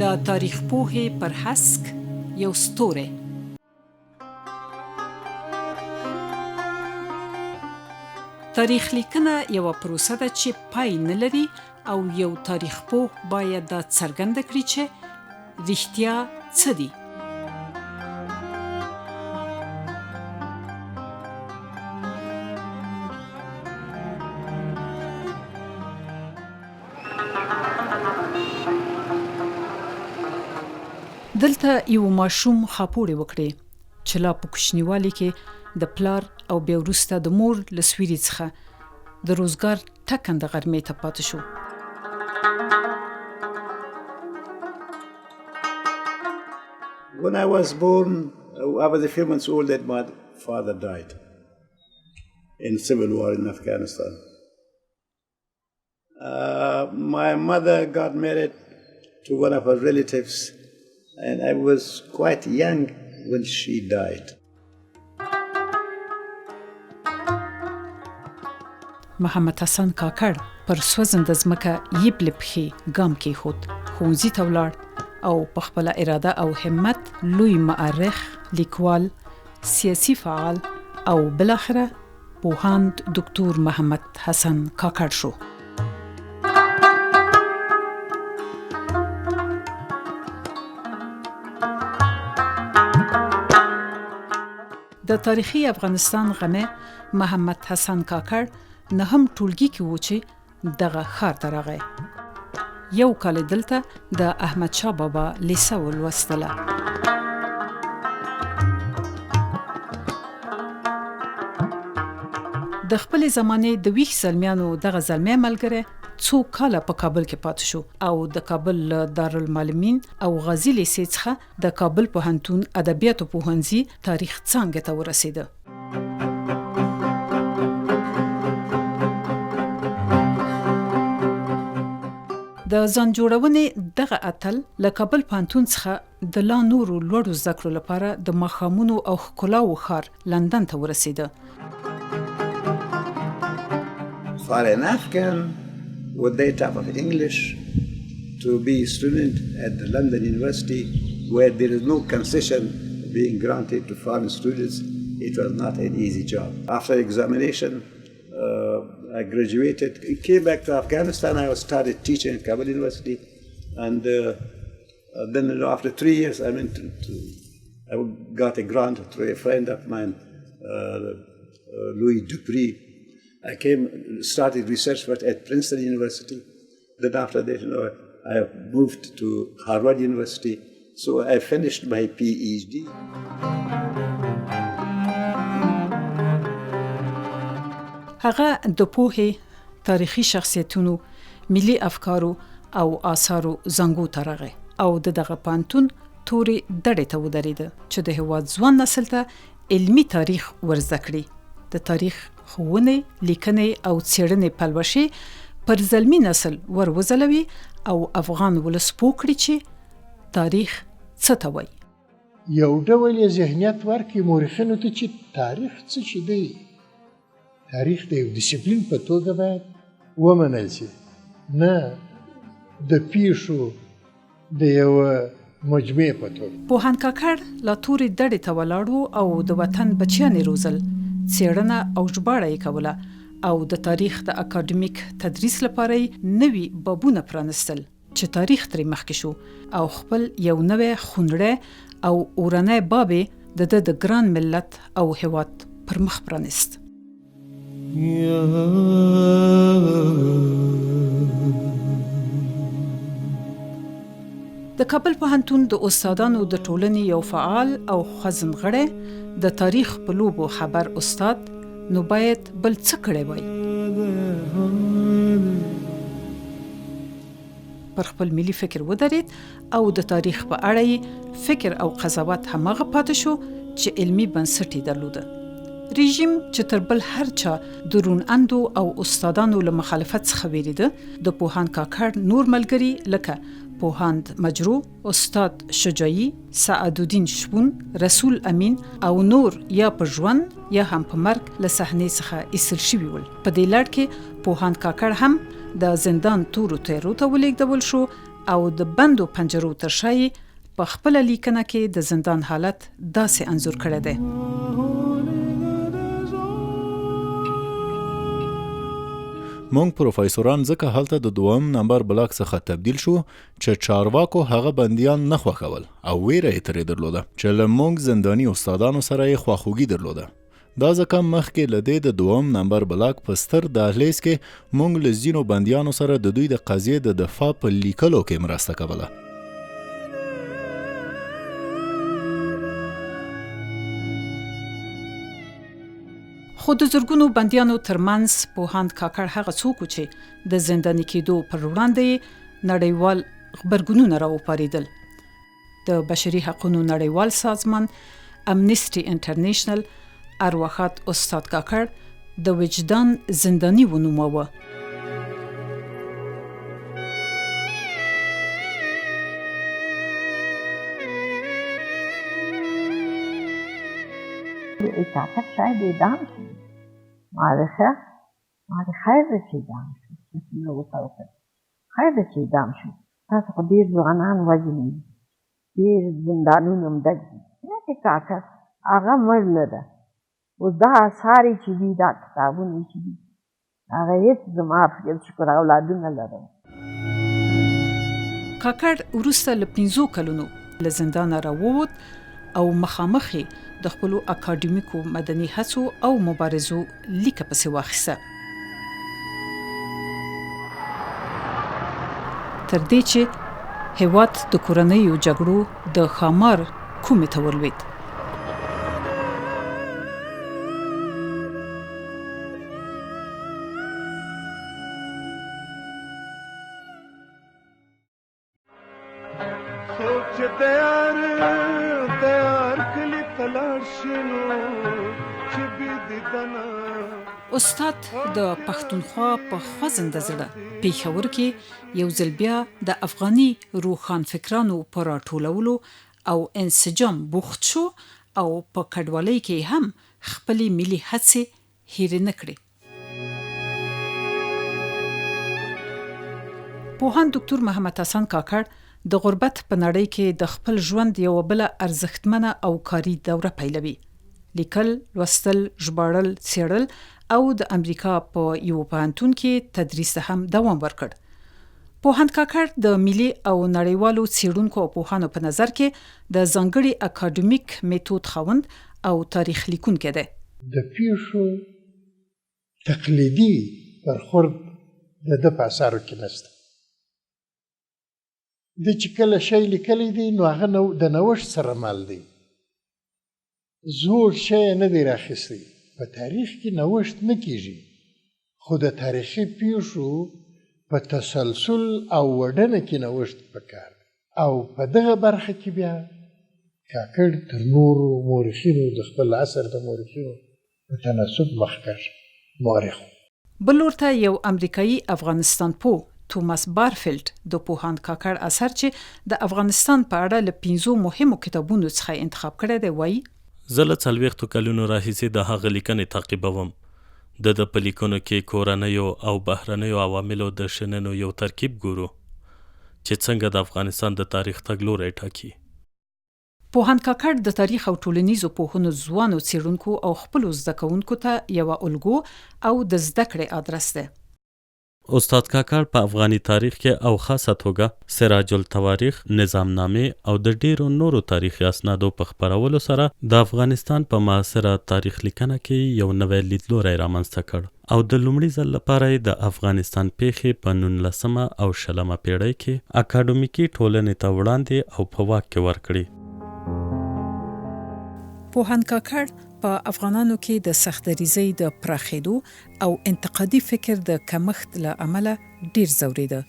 د تاریخ پوهې پر هسک یو ستوری. تاریخ لیکنه یوه پروسه ده چې پای نه لري او یو تاریخ پوه باید دا څرګنده کړي چې رښتیا څه دي. دلته یو ماشوم خاپوړې وکړې چې لا په کوچنیوالي کې د پلار او بیا وروسته د مور له سویري څخه د روزګار ټکنده غرمې ته پاتې شو. When I was born, I was a few months old that my father died in civil war in Afghanistan. My mother got married to one of her relatives, and I was quite young when she died. محمد حسن کاکړ پر سوځنده ځمکه یبلې پښې ګام کېښود، ښوونځي ته ولاړ او په خپله اراده او همت لوی مؤرخ، لیکوال، سیاسي فعال او بالاخره پوهاند دوکتور محمد حسن کاکړ شو. د تاریخي افغانستان غمی محمد حسن کاکړ نهم ټولګي کې و چې دغه ښار ته راغی. یو کال یې دلته د احمد شاه بابا لیسه ولوستله. د خپلې زمانې د ویښ زلمیانو دغه زلمی ملګری څو کاله په کابل کې پاتې شو او د کابل له دارالمعلمین او غازي لیسې څخه د کابل پوهنتون ادبیاتو پوهنځي تاریخ څانګې ته ورسېده. د ځان جوړونې دغه اتل له کابل پوهنتون څخه د لا نورو لوړو زده کړو لپاره د ماښامونو او ښکلاوو ښار لندن ته ورسېده. For an Afghan with that type of English to be a student at the London University where there is no concession being granted to foreign students, it was not an easy job. After examination, I graduated, came back to Afghanistan. I was started teaching at Kabul University, and then after 3 years, I went to I got a grant through a friend of mine, Louis Dupree. I came, started research work at Princeton University. Then after that, I moved to Harvard University. So I finished my PhD. هغه د پوهې، تاریخي شخصیتونو، ملي افکارو او آثارو زانګو ته راغی او د دغه پوهنتون تورې دړې ته ودرېده چې د هېواد ځوان نسل ته علمي تاریخ ورزده کړي، د تاریخ ښوونې، لیکنې او څېړنې پلوشې پر زلمي نسل ور وځلوي او افغان ولس پوه کړي چې تاریخ څه ته وایي. یو ډول یې ذهنیت ورکړي مورخینو ته چې تاریخ څه شي دی، تاریخ د یو دسپلین په توګه باید ومنل شي، نه د پیښو د یوه مجموعې په توګه. پوهاند کاکړ لا تورې دړې ته ولاړ و او د وطن بچیان یې روزل، څېړنه او ژباړه یې کوله او د تاریخ د اکاډمیک تدریس لپاره یې نوي بابونه پرانستل چې تاریخ ترې مخکې شو او خپل یو نوی خونړی او اورنی باب یې د ده د ګران ملت او هېواد پر مخ پرانست. د کابل پوهنتون د استادانو د ټولنې یو فعال او خوځند غړی، د تاریخ په لوبو خبر استاد نو باید بل څه کړی وای؟ پر خپل ملي فکر ودرید او د تاریخ په اړه یې فکر او قضاوت هماغه پاتې شو چې علمي بنسټ یې درلوده. رژیم چې تر بل هر چا د روڼ اندو او استادانو له مخالفت څخه ویریده، د پوهاند کاکړ نور ملګري لکه پوهاند مجروح، استاد شجاعي، سعدالدین شپون، رسول امین او نور یا په ژوند یا هم په مرګ له صحنې څخه ایستل شوي ول. په دې لړ کې پوهاند کاکړ هم د زندان تورو تیرو ته ولېږدول شو او د بندو پنجرو تر شا یې په خپله لیکنه کې د زندان حالت داسې انځور کړی دی. مونږ پروفیسوران ځکه هلته د دوهم نمبر بلاک څخه تبدیل شو چې چارواکو هغه بندیان نه خوښول او ویره یې ترې درلوده چې له مونږ زنداني استادانو سره یې خواخوږي درلوده. دا ځکه مخکې له دې د دوهم نمبر بلاک په ستر دهلیز کې مونږ له ځینو بندیانو سره د دوی د قضیې د دفاع په لیکلو کې مرسته کوله. خو د زرګونو بندیانو تر منځ پوهاند کاکړ هغه څوک و چې د زنداني کېدو پر وړاندې یې نړیوال غبرګونونه راوپارېدل. د بشري حقونو نړیوال سازمان امنیسټي انټرنیشنل ارواښاد استاد کاکړ د وجدان زنداني ونوماوه. کاکړ شاید اعدام شي. ما وې ښه، ما وې خیر دی چې اعدام شو، څه مې ورته وکړل، خیر دی چې اعدام شو. تاسو خو ډېر ځوانان وژلي دي، ډېر زندانونه هم ډک دي. نه چې کاکا هغه مړ نه ده، اوس دا اثار یې چې دي، دا کتابونه یې چې دي، هغه هېڅ زما یو شکر اولادونه لرم. کاکړ وروسته له پنځو کلونو له زندانه راووت او مخامخ یې د خپلو اکاډمیکو مدني هڅو او مبارزو لیکه پسې واخیسته. تر دې چې هېواد د کورنیو جګړو د ښامار کومې ته ولوېد. څوک چې تیار تیار کلی ته لاړ شي نو چې بې دیدنه. استاد د پښتونخوا په خوځنده زړه پېښور کې یو ځل بیا د افغاني روښانفکرانو په راټولولو او انسجام بوخت شو او په کډوالۍ کې یې هم خپلې ملي هڅې هېرې نه کړې. پوهاند دوکتور محمد حسن کاکړ د غربت په نړۍ کې د خپل ژوند یوه بله ارزښتمنه او کاري دوره پیلوي. لیکل، لوستل، ژباړل، څېړل او د امریکا په یوه پوهنتون کې تدریس ته هم دوام ورکړ. پوهاند کاکړ د ملي او نړیوالو څېړونکو او پوهانو په نظر کې د ځانګړي اکاډمیک میتود خاوند او تاریخ لیکونکی دی. د پېښو تقلیدي برخورد د ده په اثارو کې نشته. ده چې کله شی لیکلی دی نو هغه د نوښت سره مل دی. زوړ شی یې نه دی راخیستی. په تاریخ کې نوښت نه کېږي، خو د تاریخي پېښو په تسلسل او وډنه کې نوښت پکار دی او په دغه برخه کې بیا کاکړ تر نورو مورخینو د خپل عصر د مورخینو په تناسب مخکښ مورخ و. بل لور ته یو امریکايي افغانستان پوه توماس بارفیلډ د پوهاند کاکړ اثر چې د افغانستان په اړه له پنځو مهمو کتابونو څخه یې انتخاب کړی دی وايي. زه له څلوېښتو کلونو راهیسې د هغه لیکنې تعقیبوم. د ده په لیکنو کې کورنیو او بهرنیو عواملو د شننو یو ترکیب ګورو چې څنګه د افغانستان د تاریخ تګلوری ټاکي. پوهاند کاکړ د تاریخ او ټولنیزو پوهنو ځوانو څېړونکو او خپلو زده کوونکو ته یوه الګو او د زده کړې آدرس دی. استاد کاکړ په افغاني تاریخ کې او خاصه توګه سراج التواریخ، نظامنامې او د ډېرو نورو تاریخي اسنادو په خپرولو سره د افغانستان په معاصره تاریخ لیکنه کې یو نوی لیدلوری رامنځته کړ او د لومړي ځل لپاره یې د افغانستان پېښې په نونلسمه او شلمه پېړۍ کې اکاډمیکي ټولنې ته وړاندې او په واک کې ورکړې. پوهاند کاکړ په افغانانو کې د سخت دریځۍ د پراخېدو او انتقادي فکر د کمښت له امله ډېر ځورېده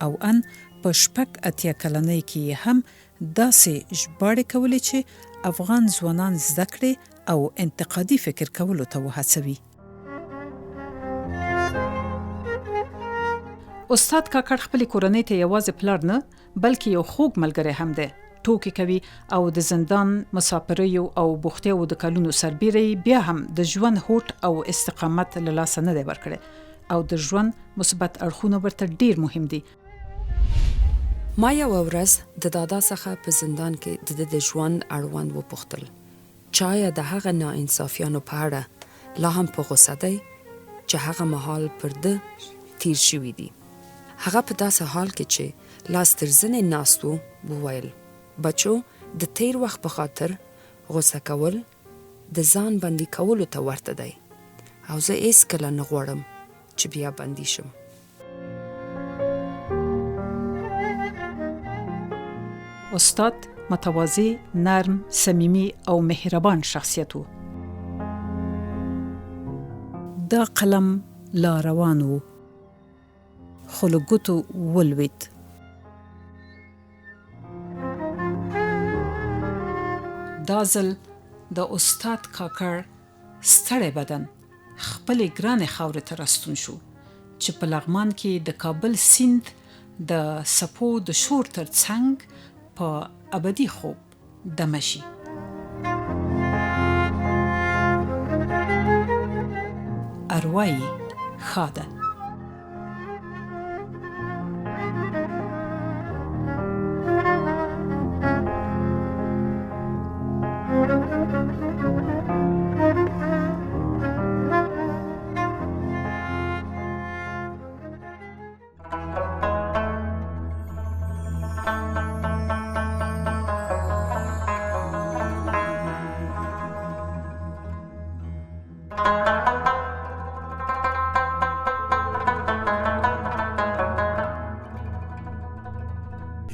او ان په 86 کلنۍ کې یې هم داسې ژباړې کولې چې افغان ځوانان زده کړې او انتقادي فکر کولو ته وهڅوي. استاد کاکړ خپلې کورنۍ ته یوازې پلار نه، بلکې یو خوږ ملګری هم دی. ټوکې کوي او د زندان، مساپریو او بوختیاوو د کلونو سربېره یې بیا هم د ژوند هوډ او استقامت له لاسه نه دی ورکړی. او د ژوند مثبت اړخونه ورته ډېر مهم دي. ما یوه ورځ د دادا څخه په زندان کې د ده د ژوند اړوند وپوښتل چې آیا د هغه ناانصافیانو په اړه لا هم په غوسه دی چې هغه مهال پر ده تیر شوي دي. هغه په داسې حال کې چې لاس تر زنې ناست و، وویل، بچو د تیر وخت په خاطر غوسه کول د ځان بندي کولو ته ورته دی او زه هېڅکله نه غواړم چې بیا بندي شم. استاد متواضع، نرم، صمیمي او مهربان شخصیت و. دا قلم لا روان و، خو له ګوتو ولوېد. دا ځل د استاد کاکړ ستړی بدن خپلې ګرانې خاورې ته راستون شو چې په لغمان کې د کابل سیند د څپو د شور تر څنګ په ابدي خوب دمه شي. اروا یې ښاده.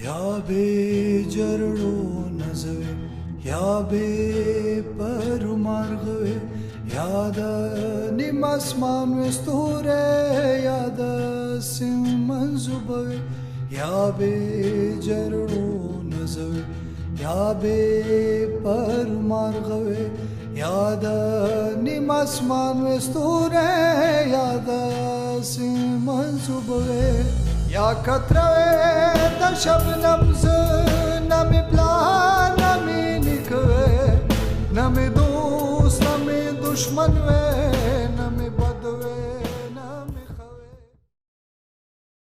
یا به جرړو نزوي یا به پر مارغوي یا د نیم اسمان وستوره یا د سیم منځوبوي یا به جرړو نزوي یا به پر مارغوي یا د نیم اسمان وستوره یا د سیم منځوبوي یا کتره د شبنم زه نه مې پلار نه مې نیکه وې نه مې دوست نه مې دشمن وې